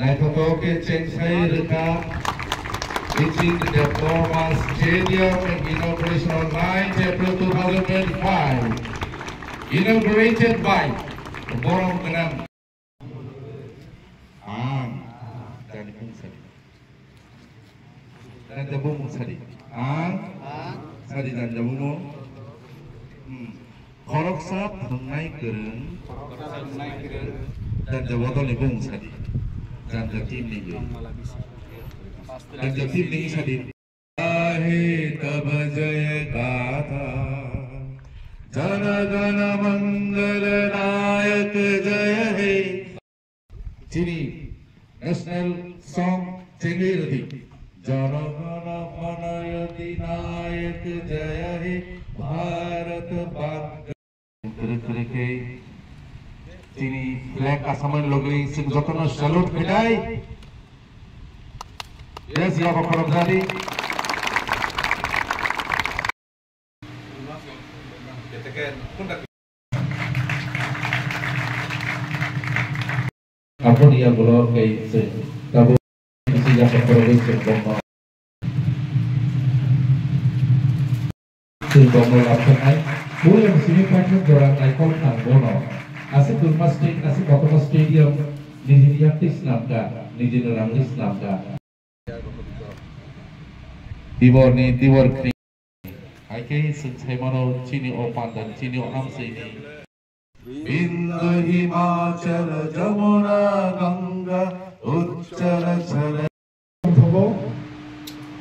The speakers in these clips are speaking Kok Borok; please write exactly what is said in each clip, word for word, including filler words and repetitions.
Naithotok khe chengsai rwkha Biching Debbarma Stadium inauguration on ninth April two thousand twenty-five. Inaugurated by Borom Gwnang. Ang. Jani bumung sadi. Jani bumung sadi. Ang. Sadi jani bumung. Hmm. Khoroksa thwngnai kwrwng. Janja bodolni bumung sadi. Janja team ni. Janja team ni sadi. He tab jaya gatha. Jana gana mangal nayak jaya he. Chini national song chengwi rwdi. Jana gana manayati nayak jaya he Bharat Bang. Kwrwi kwrwi khe chini flag asamani logi chwng jotono salute khainai. Yes, yabo khorokjani. Aboni yagulo kei chwng tabuk bisi yaphang khorokwi chwng bongno. Chwng bongno lapsoknai. Bo yang simi paithak jora naikol thang bono. Aswk kwrwngma state, aswk kotorma stadium, nijini yaktwi swnamkha, nijini rangwi swnamkha. Diborni dibor khri. Hai khe chwng sai mano chini o pandani, chini o amchwini. Vindhya, Himachal, Jamuna, Ganga, Uttal, Chal. Thogo,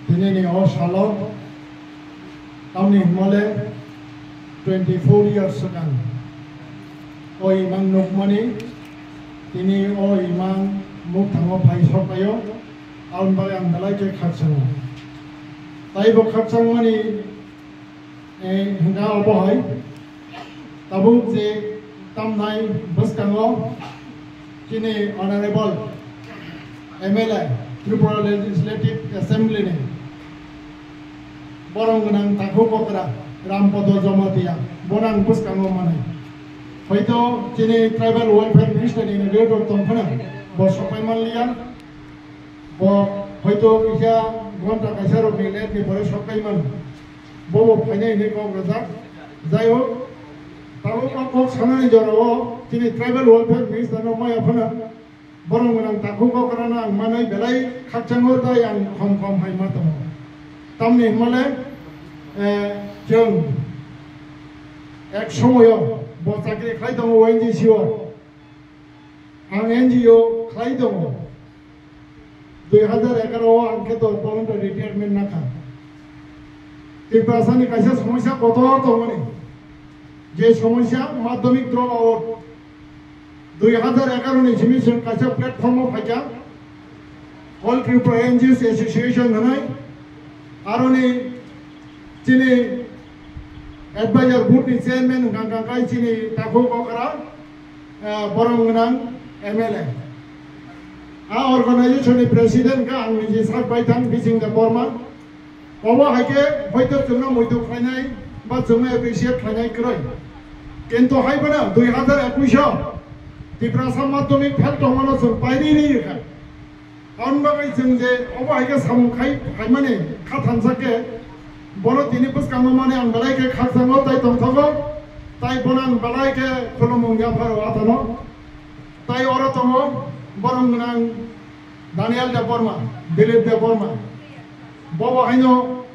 dinini o salo, tamni hwnmale twenty four years swkang o imang nukmani, tini o imang mukthango phai sokpaio, aboni bagwi ang belai khe khakchango. Taibo khakchangmani, eh, hwnkha obo hai, tabuk je tamnai bwskango chini Honorable M L A, Tripura Legislative Assembly ni borom gwnang takhuk okra Rampodo Jamatia, bono ang bwskango manai. Hoito chini Tribal Welfare Minister ni inaugurator tong phano bo sokpai manliya, bo hoito kisa ghonta kaisa rokni late ni pore sokpai mano. Bobo phainai hinwi kok rwjak. Jai hok, tabuk o kok sanani jorao chini Tribal Welfare Minister no maya phano borom gwnang takhuk okrano ang manwi belai khakchango, tei ang khom khom hai ma tongo. Tamni hwnmale, eh, chwng ek somoyo bo chakri khlai tongo O N G C o. Ang N G O khlai tongo. Dui hajar egaroh o ang khe to voluntary retirement nakha. Tiprasani kaisa somosya kotor tongmani. Je somosya madhyamik drop out. Dui hajar egaroh ni simi chwng kaisa platform o phaikha. All Tripura N G Os Association hwnwi. Aroni chini advisor board ni chairman hwnkha hwnkha khe chini takhuk okra, ah, borom gwnang M L A. A organization ni president kha ang niji sak baithang Bising Debbarma. Obo hai khe hoito chwngno muitu khlainai ba chwngno appreciate khlainai kwrwi. Kintu hai phano dui hajar ekush o Tiprasa madhyamik fail tongmano chwng pairi ri rwkha. Aboni bagwi chwng je obo hai khe samung khai phaimani kha thansa khe bono tini bwskango mani ang belai khe khakchango tai tongthogo, tai bono ang belai khe khulumung yapharo atano. Tai oro tongo borom gwnang Daniel Debbarma, Dilip Debbarma. Bobo haino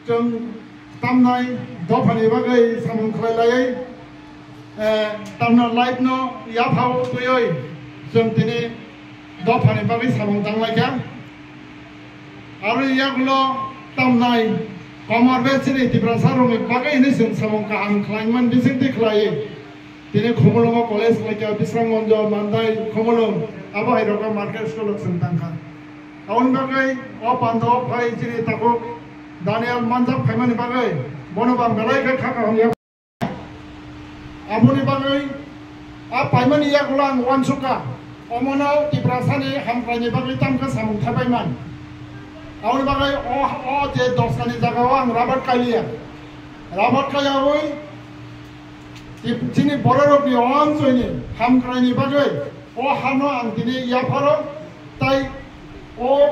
chwng tamnai dophani bagwi samung khlai laiwi, eh, tamno life no yaphao twiwi chwng tini dophani bagwi samung tang lai kha. Aro yagulo tamnai komor be chini Tiprasa rokni bagwi hwnwi chwng samung kaham khlai man bisingtwi khlaiwi. Tini Khumulwngo college khlaikha, Bisramganjo, Mandai, Khumulwng, abo hai rokno market school o chwng tangkha. Aboni bagwi o pandao phai chini takhuk Daniel manjak phaimani bagwi bono bo ang belai khe kha kaham ya. Aboni bagwi a paimani yagulo ang uansukha, omono Tiprasani hamkraini bagwi tamkhe samung thaibai man. Aboni bagwi o, o je dosrani jagao ang rabat kailiya. Rabat kaiyawi Tip-, chini bororokni o amchoini hamkraini bagwi o hano ang tini yapharo Tai o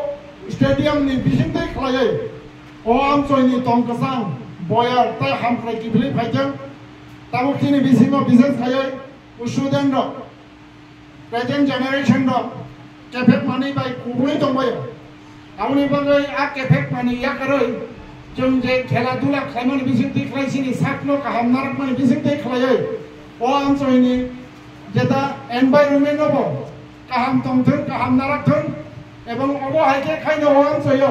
stadium ni bisingtwi khlaiwi o amchoini tong kwchang boyar tai hamkrai kiphilwi phaijak. Tabuk chini bisingo bises khaiwi student rok, present generation rok kephek manwi bai kubui tongbaio. Aboni bagwi a kephek manwi yakarwi chwng je khela dula khlaimani bisingtwi khlai chini sakno kaham narwkmani bisingtwi khlaiwi o amchoini jeta environment no bo kaham tongthwng, kaham narakthwng, ebong obo hai khe khaino o amchoio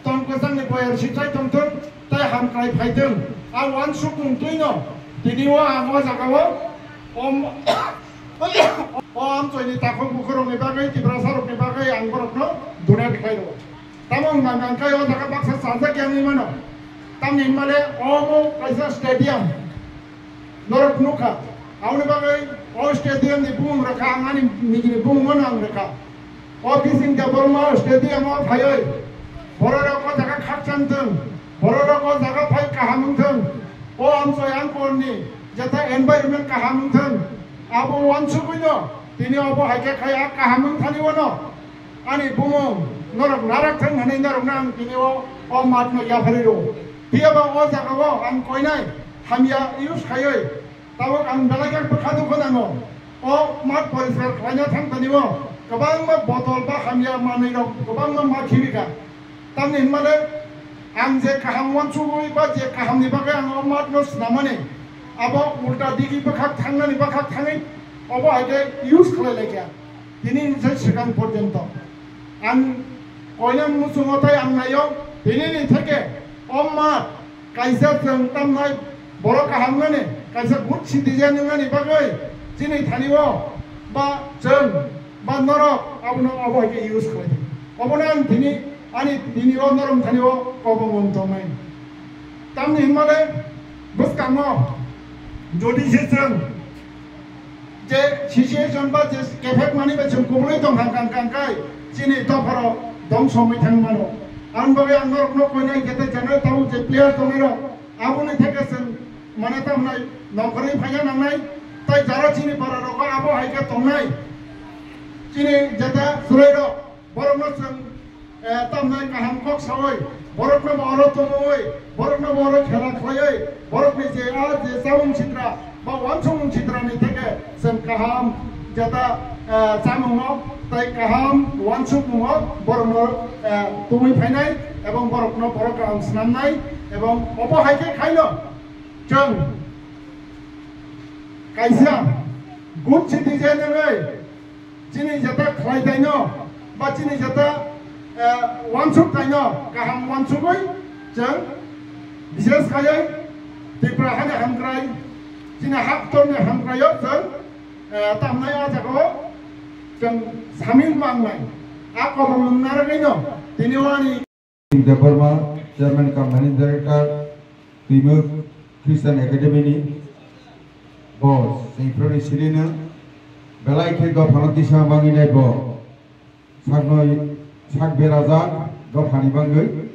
tong kwchangni boyar sitrai tongthwng tei hamkrai phaithwng. A uansukmung twino tini o ang o jagao om-, o amchoini takhuk bukhurokni bagwi, Tiprasarokni bagwi ang borokno donate khlai rwo. Tamo wngkha hwnkhe o jaga baksa chajak yang wngwi mano. Tamni hwnmale omo kaisa stadium. Norok nukha, aboni bagwi o stadium ni bumung rwkha, ang ani nigini bumung no ang rwkha. O Bising Debbarma stadium o phaiwi bororok o jaga khakchang thwng, bororok o jaga phai kaham wng thwng, o amchoi angkor ni jeta environment kaham wng thwng, abo uansugwi no tini obo hai khe khai a kaham wng thani uano. Ani bumung norok narak thang hwnwi norokno ang tini o, o matno yapharwi rwo. Phiyaba o jagao ang koinai hamya use khaiwi tabuk ang belai khe bwkha dukhu nango. O mat poriskar khlaina thang tani o kwbangma botol ba hamya manwi rok kwbangma ma khibika. Tamni hwnmale ang je kaham uansugwi ba je kahamni bagwi ang o matno snamani abo ulta digi bwkhak thangnani bwkhak thangwi obo hai khe use khlai laikha. Tini se swkang porjonto ang koinani muchungo tai ang naio, tinini theke o mat kaisa chwng tamnai borok kaham nani, kaisa good citizen wngnani bagwi chini thani o ba chwng ba norok abono abo hai khe use khlai di. Obono ang tini ani tini o norok thani o kobong wng tongnai. Tamni hwnmale bwskango jodi se chwng je situation ba je kephek mani ba chwng kubulwi tong kha kang kang kai chini dopharo dongso wngwi thang mano. Ang bagwi ang norokno koinai kete channel tabuk je player tongnairok aboni theke chwng mane tamnai nongkhorwi phaina nangnai. Tai jara chini para rogo abo hai khe tongnai chini jeta chwrai rok borokno chwng eh, tamnai kaham kok sawi, borokno bo oro tongwi, borokno bo oro khela khlaiwi, borokni je a je chamung sitra ba uansukmung sitrani theke chwng kaham jeta, eh, chamungo tai kaham uansukmungo borokno, eh, tubui phainai ebong borokno borok kaham snamnai ebong obo hai khe khaino chwng kaisa good citizen wngwi chini jeta khlai taino ba chini jeta, eh, uansuk taino kaham uansugwi chwng bises khaiwi Tripura hani hamkrai chini haktorni hamkraio chwng, eh, tamnai a jagao chwng samil mangnai a kobong nung narwgwino tini wani Debbarma, Chairman cum Managing Director, Twimuk Christian Academy ni bo chwng phironi silino belai khe dophano tisa bangwi nai bo sakno sak berajak dophani bangwi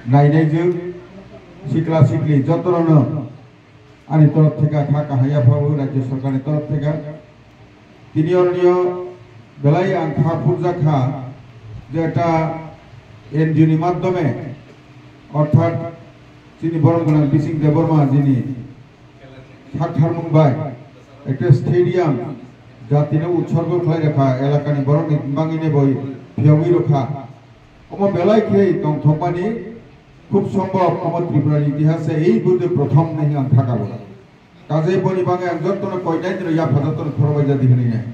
nainai jwk sikla sikli jotono ani torop theka kha kahai yaphawi rajya sarkarni torop theka. Tini orniyo belai ang kha phurjak kha je ekta N G O ni madhyome orthat chini borom gwnang Bising Debbarma jini saktharmung bai ekta stadium jatino utsorgo khlai rakha elakani borokni bangwini boi phiyogwi rokha. Omo belai khe tongthokmani khub sombhob omo Tripura ni itihase ei budde prothom nai ang thakabo. Kaje boni bangwi ang jottono koinai tino yapha jottono khorokbai jadi hwnwi nai.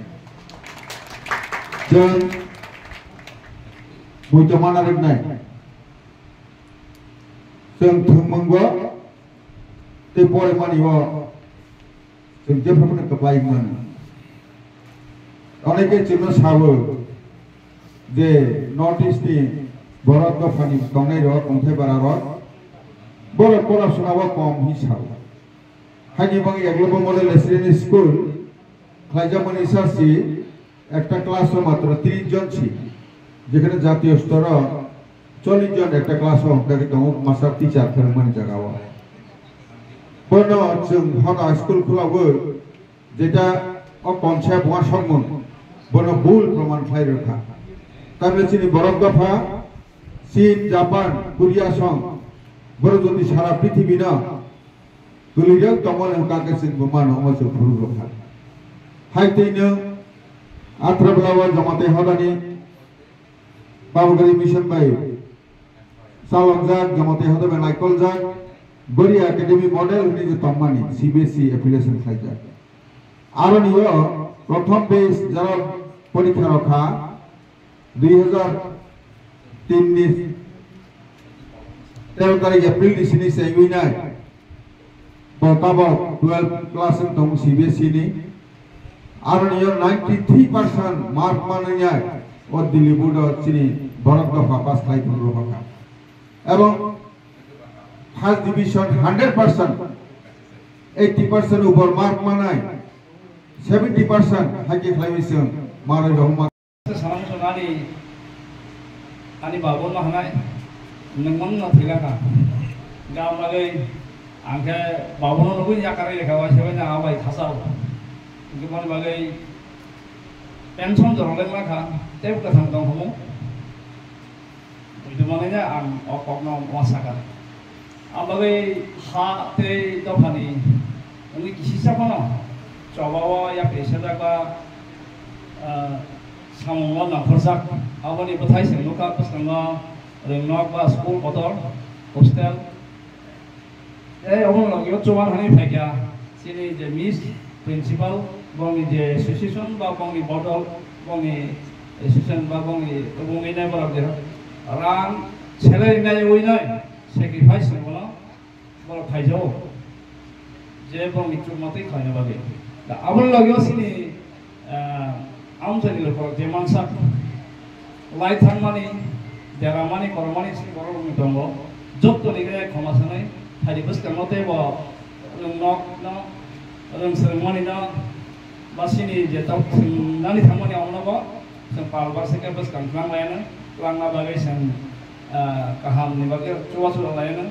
Chwng buito mana rwknai. Chwng thwngmungbo tei pore mani o chwng jephru phano kwplai mano. Oneke chwngno sabo je North East ni borok dophani tongnai rok, tongthai bara rok, borok porasona o kom hi sabo. Haini bagwi Eklavya Model Residential School khlaijakmani sasi ekta class o matro tris jon si, jekhane jatiyo stor o chollish jon ekta class o hwnkhai tongo master teacher phwrwngmani jaga o. Bono chwng hoda school khulagwi jeta o concept uansukmung bono bul proman khlai rwkha. Tamni chini borok dopha, Chin, Japan, Korea song, borok jodi sara prithibino kwlwijak tongmani hwnkha khe chwng bo mano, omo chwng phuru rwkha. Hai twino Atrabla o Jamatia Hodani Babagari Mission bai chalokjak, Jamatia Hoda bai naikoljak, Bari Academy model hwnwi je tongmani C B S E affiliation khlaijak. Aroni o prothom batch jara porikha rokha dui hazar tin ni tero tarik April ni sini se winai. Bo tabok twelve class wng tong C B S E ni. Aroni o ninety three percent mark manwi nai o Delhi board o chini borok dopha pass khlai phuru rokha. Ebong first division hundred percent, eighty percent upor mark manai, seventy percent hakhe khlaiwi chwng manwi rohorma. Salam sunani ani babu no hanai nengmang no thilaka. Gam bagwi angkhe babu no nugui yakarwi lekha wai sebai na abai khasao. Gumani bagwi pension jorok lengma kha, tei bwkha thang tong khumu. Buidu manwi ang o kokno ma sakha. Ang bagwi ha tei dophani wngwi kisisa phano choba o yapri sajak ba, ah, samung o nangkhorjak. Aboni bwthai chwng nukha bwskango rwngnok ba school kotor, hostel. Tei omo logio chuban hani phaikha chini je miss principal, bongni je association ba bongni bodol, bongni association ba bongni wngwi nai borok je rang salary nai ui nai sacrifice ni bono borok khaijao je bongni chukmatwi khlaina bagwi. Da aboni logio chini Ah, amchaini lukurok je mansak lai thangmani, deramani, kormani si borok rokni tongo. Jottoni khe khoma sanai, phaidi bwskango tei bo nwng nokno, nwng swrwngmanino, ba sini je tok swngnani thangmani omono bo chwng pal barsa khe bwskang twlang laianw, twlangna bagwi chwng, ah, kahamni bagwi chubachu rok laianw.